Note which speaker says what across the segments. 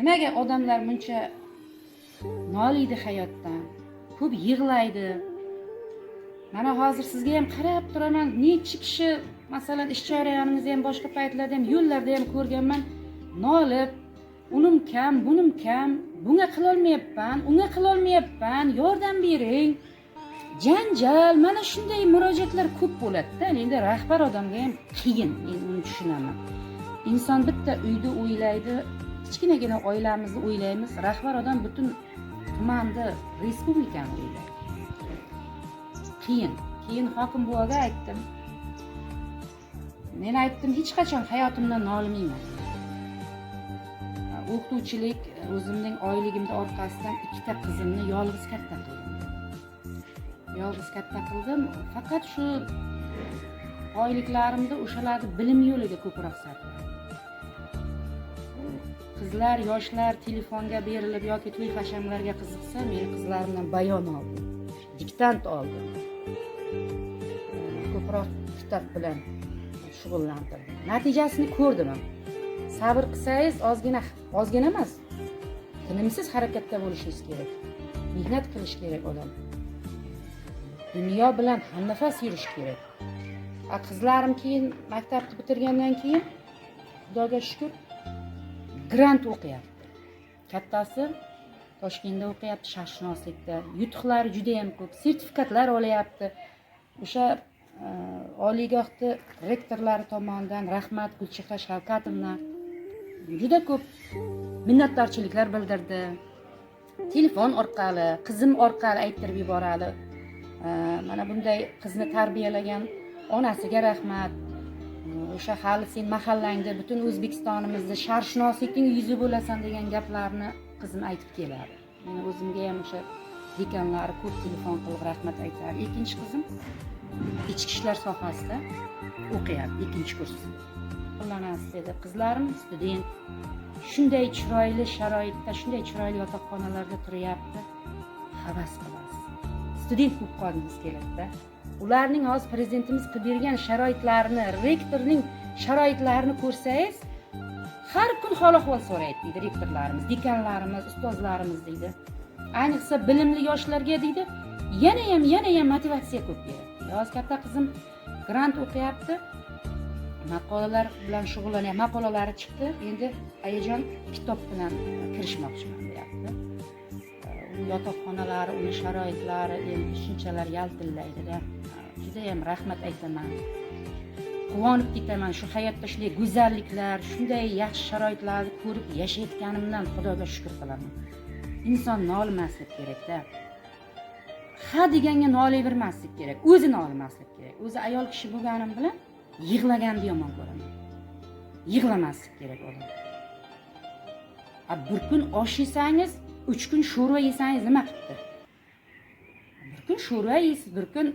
Speaker 1: Nimaga odamlar buncha noliydi hayotdan, ko'p yig'laydi? Mana hozir sizga ham qarab turaman, nechi kishi, masalan, ish jarayoningizda ham, boshqa paytlarda ham, yo'llarda ham ko'rganman, nolib, unim kam, bunim kam, bunga qilolmayapman, unga qilolmayapman, yordam bering, janjal, mana shunday murojaatlar ko'p bo'ladida. Endi rahbar odamga ham qiyin, men uni tushunaman. Inson bitta uyni o'ylaydi, kichkinagina oilamizni o'ylaymiz, rahbar odam butun tumanni, respublikani o'ylaydi. Qiyin. Keyin hokim buvaga aytdim, men aytdim, hech qachon hayotimdan nolimayman. O'qituvchilik o'zimning oyligimni orqasidan ikkita qizimni yolg'iz katta qildim, yolg'iz katta qildim. Faqat shu oyliklarimni o'shalarni bilim yo'liga ko'proq sarfladim. Qizlar, yoshlar telefonga berilib yoki to'y hashamlarga qiziqsa, men qizlarimdan bayon oldim, diktant oldim, ko'proq kitob bilan shug'ullantirdim. Natijasini ko'rdim ham. Sabr qilsangiz, ozgina, ozgina emas, tinimsiz harakatda bo'lishingiz kerak, mehnat qilish kerak, odam dunyo bilan hamnafas yurish kerak. A qizlarim keyin maktabni bitirgandan keyin, Xudoga shukur, grant o'qiyapti. Kattasi Toshkentda o'qiyapti sharqshunoslikda, yutuqlari judayam ko'p, sertifikatlar olyapti. O'sha oliygohni rektorlari tomonidan rahmat, Gulchehra Shavkatovna juda ko'p minnatdorchiliklar bildirdi. Telefon orqali, qizim orqali ayttirib yuboradi. Mana bunday qizni tarbiyalagan onasiga rahmat, o'sha hali sen mahallangda, butun O'zbekistonimizda sharqshunoslikning yuzi bo'lasan, degan gaplarni qizim aytib keladi. Meni o'zimga ham o'sha dekanlari ko'p telefon qilib rahmat aytadi. Ikkinchi qizim ichki ishlar sohasida o'qiyapti, ikkinchi kurs. Shug'ullanasiz, dedi. Qizlarim student, shunday chiroyli sharoitda, shunday chiroyli yotoqxonalarda turyapti, havas qilasiz, student bo'lib qolgingiz keladida. Ularning hozir prezidentimiz qilib bergan sharoitlarini, rektorning sharoitlarini ko'rsangiz, har kun hol ahvol so'raydi, deydi rektorlarimiz, dekanlarimiz, ustozlarimiz, deydi. Ayniqsa bilimli yoshlarga, deydi, yanayam, yanayam motivatsiya ko'p beradi. Hozir katta qizim grant o'qiyapti, maqolalar bilan shug'ullanyapti, maqolalari chiqdi. Endi "Ayajon, kitob bilan kirishmoqchiman", deyapti. Uni yotoqxonalari, uni sharoitlari endi shunchalar yaltillaydida, judayam rahmat aytaman, quvonib ketaman. Shu hayotda shunday go'zalliklar, shunday yaxshi sharoitlarni ko'rib yashayotganimdan Xudoga shukur qilaman. Inson nolimaslik kerakda, ha deganga noliyvermaslik kerak, o'zi nolimaslik kerak. O'zi ayol kishi bo'lganim bilan yig'laganni yomon ko'raman, yig'lamaslik kerak odam. A bir kun osh yesangiz, 3 kun sho'rva yesangiz, nima qilibdi? Bir kun sho'rva yeysiz, bir kun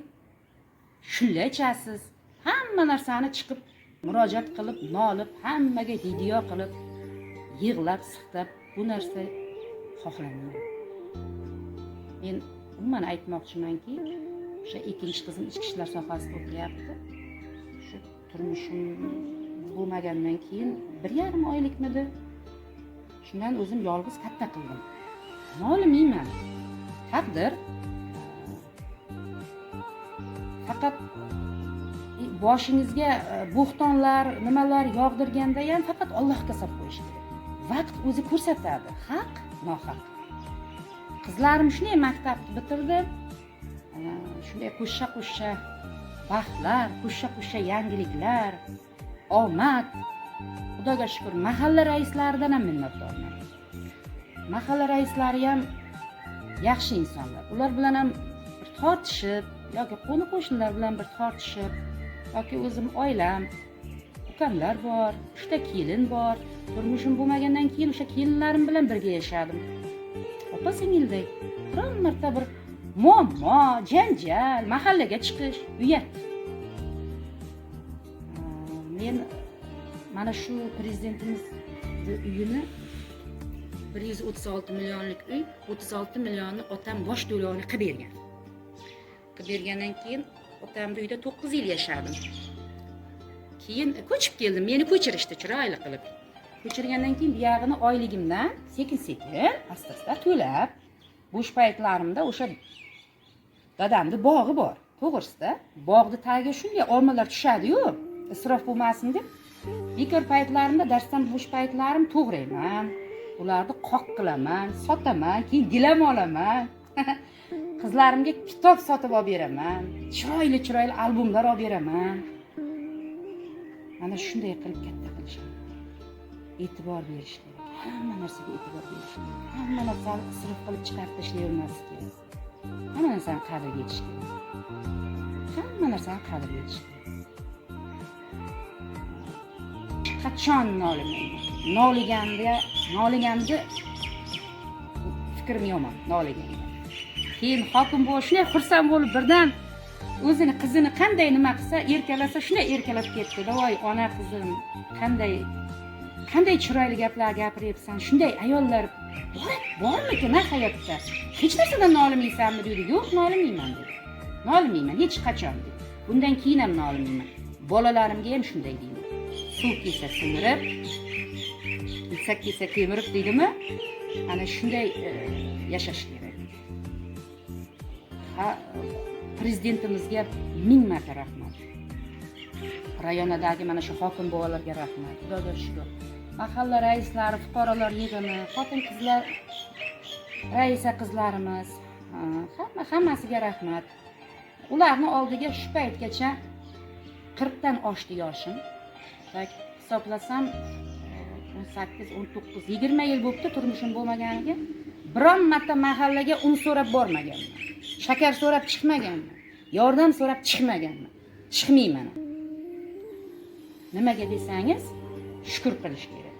Speaker 1: shulla ichasiz. Hamma narsani chiqib murojaat qilib, nolib, hammaga video qilib, yig'lab siqtab, bu narsa xohlamayman. Men umuman aytmoqchimanki, o'sha ikkinchi qizim ichki ishlar sohasida o'qiyapti. Shu turmushim bo'lmagandan keyin 1,5 oylikmidi, shundan o'zim yolg'iz katta qildim. Nolimayman, taqdir. Faqat boshingizga bo'xtonlar, nimalar yog'dirganda ham faqat Allohga solib qo'yish kerak. Vaqt o'zi ko'rsatadi haq, nohaq. Qizlarim shunday maktabni bitirdi, shunday qo'shsha qo'shsha baxtlar, qo'shsha qo'shsha yangiliklar, omad. Xudoga shukur, mahalla raislaridan ham minnatdorman. Mahalla raislari ham yaxshi insonlar. Ular bilan ham bir tortishib yoki qo'ni qo'shnilar bilan bir tortishib yoki o'zim oilam, ukamlar bor, uchta kelin bor. Turmushim bo'lmagandan keyin o'sha kelinlarim bilan birga yashadim, opa singildek. Biron marta bir muammo, janjal, mahallaga chiqish uyat. Men mana shu prezidentimizni uyini, 136 millionlik uy, 36 millionni otam bosh to'lovini qilib bergan. Qilib bergandan keyin otamni uyida 9 yil yashadim. Keyin ko'chib keldim, meni ko'chirishdi chiroyli qilib. Ko'chirgandan keyin buyog'ini oyligimdan sekin sekin asta asta to'lab, bo'sh paytlarimda o'sha dadamni bog'i bor to'g'risida, bog'ni tagiga shunday olmalar tushadiyu, isrof bo'lmasin deb bekor paytlarimda, darsdan bo'sh paytlarim to'g'rayman ularni, qoq qilaman, sotaman, keyin gilam olaman. Qizlarimga kitob sotib olib beraman, chiroyli chiroyli albomlar olib beraman. Mana shunday qilib katta qilish kerak, e'tibor berish kerak, hamma narsaga e'tibor berish kerak, hamma narsani isrof qilib chiqarib tashlayvermaslik kerak, hamma narsani qadriga yetish kerak, hamma narsani qadriga yetish kerak. Qachon nolimayman? Noliganda fikrim yomon, noliganda. Keyin hokim buva shunday xursand bo'lib, birdan o'zini qizini qanday nima qilsa, erkalasa, shunday erkalab ketdi. Voy ona qizim, qanday qanday chiroyli gaplar gapiryapsan, shunday ayollar bormikin a hayotda, hech narsadan nolimaysanmi deydi. Yo'q, nolimayman dedi, nolimayman hech qachon dedi, bundan keyin ham nolimayman. Bolalarimga ham shunday deyman, suv kelsa simirib, kesak kelsa kemirib deydimi, ana shunday yashash kerak. Ha, prezidentimizga ming marta rahmat, rayonidagi mana shu hokim buvalarga rahmat, xudoga shukur. Mahalla raislari, fuqarolar yig'ini, xotin qizlar raisa qizlarimiz, hammasiga rahmat. Ularni oldiga shu paytgacha 40 dan oshdi yoshim. Tak hisoblasam 18, 19, 20 yil bo'libdi turmushim bo'lmaganiga. Biron marta mahallaga un so'rab bormaganman. Shakar so'rab chiqmaganman. Yordam so'rab chiqmaganman. Chiqmayman. Nimaga desangiz, shukur qilish kerak.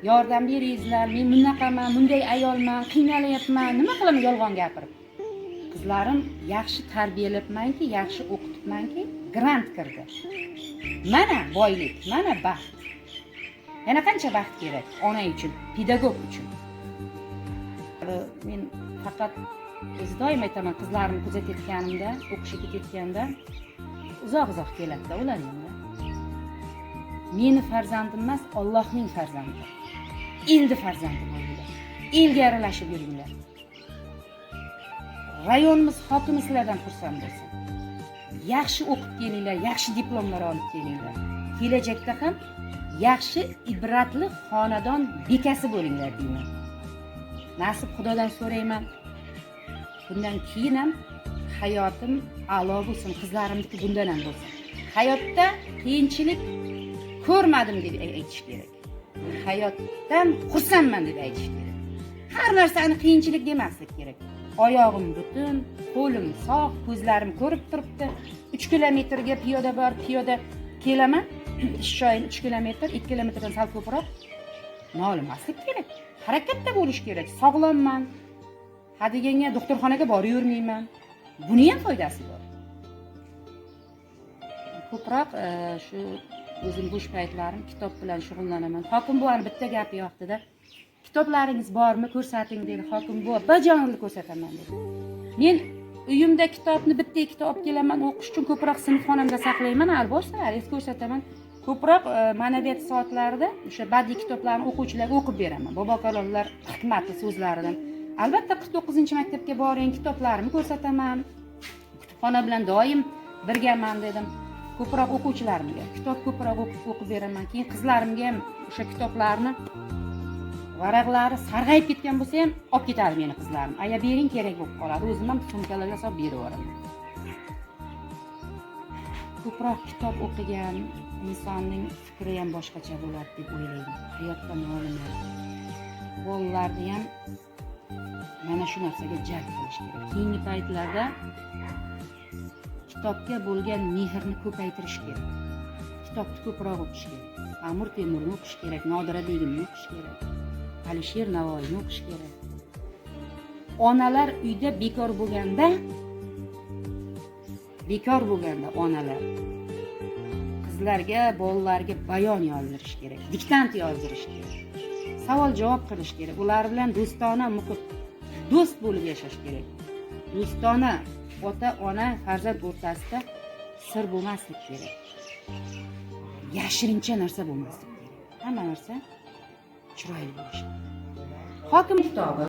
Speaker 1: Yordam beringizlar, men bunaqaman, bunday ayolman, qiynalyapman, nima qilaman yolg'on gapirib. Qizlarim yaxshi tarbiyalabmanki, yaxshi o'qitibmanki, grant kirdi. Mana boylik, mana baxt. Yana qancha baxt kerak ona uchun, pedagog uchun. Men faqat o'zi doim aytaman, qizlarimni kuzatayotganimda, o'qishga ketayotganda uzoq-uzoq keladi-da ular endi. Meni farzandim emas, Allohning farzandi. Elni farzandi bo'linglar. Elga aralashib yuringlar. Rayonimiz hokimi sizlardan xursand bo'lsin. Yaxshi o'qib kelinglar, yaxshi diplomlar olib kelinglar. Kelajakda ham yaxshi, ibratli xonadon bekasi bo'linglar deyman. Nasib Xudodan so'rayman. Bundan keyin ham hayotim a'lo bo'lsin, qizlarimniki bundan ham bo'lsin. Hayotda qiyinchilik ko'rmadim deb aytish kerak. Hayotdan xursandman deb aytish kerak. Har narsani qiyinchilik demaslik kerak. Oyog'im butun, qo'lim sog', ko'zlarim ko'rib turibdi. 3 kilometrga piyoda borib, piyoda kelaman. Ish joyim 3 kilometr, 2 kilometrdan sal ko'proq. Nolimaslik kerak. Harakatda bo'lish kerak. Sog'lomman. Ha deganga doktorxonaga borib yurmayman. Buni ham foydasi bor. Ko'proq shu o'zim bo'sh paytlarim kitob bilan shug'ullanaman. Hokim buvani bitta gapi yoqdida. Kitoblaringiz bormi, ko'rsating dedi. Hokim buva bajonidil ko'rsataman dedi. Men uyimda kitobni bitta ikkita olib kelaman, o'qish uchun ko'proq sinfxonamda saqlayman, hali borsa hali ko'rsataman. Ko'proq ma'naviyat soatlarida o'sha badiiy kitoblarni o'quvchilarga o'qib beraman. Bobo Kalonlar hikmatli so'zlaridan. Albatta 49-maktabga boring, kitoblarimni ko'rsataman. Kutubxona bilan doim birgaman dedim. Ko'proq o'quvchilarimga kitob ko'proq o'qib beraman. Keyin qizlarimga ham o'sha kitoblarni varaqlari sarg'ayib ketgan bo'lsa ham olib ketadi meni qizlarim. Aya bering, kerak bo'lib qoladi. O'zim ham sumkalarga solib berib yuboraman. Ko'proq kitob o'qigan insonning fikri ham boshqacha bo'ladi deb o'ylayman. Hayotdan nolimaydi. Bolalarni ham mana shu narsaga jalb qilish kerak. Keyingi paytlarda kitobga bo'lgan mehrni ko'paytirish kerak. Kitobni ko'proq o'qish kerak. Amir Temurni o'qish kerak, Nodira Begimni o'qish kerak. Alisher Navoiyni o'qish kerak. Onalar uyda bekor bo'lganda onalar qizlarga, bolalarga bayon yozdirish kerak, diktant yozdirish kerak. Savol javob qilish kerak. Ular bilan do'stona muhit, do'st bo'lib yashash kerak. Do'stona ota-ona farzand o'rtasida sir bo'lmaslik kerak. Yashirincha narsa bo'lmaslik kerak. Hamma narsa chiroyli bo'lishi. Hokim kitobi.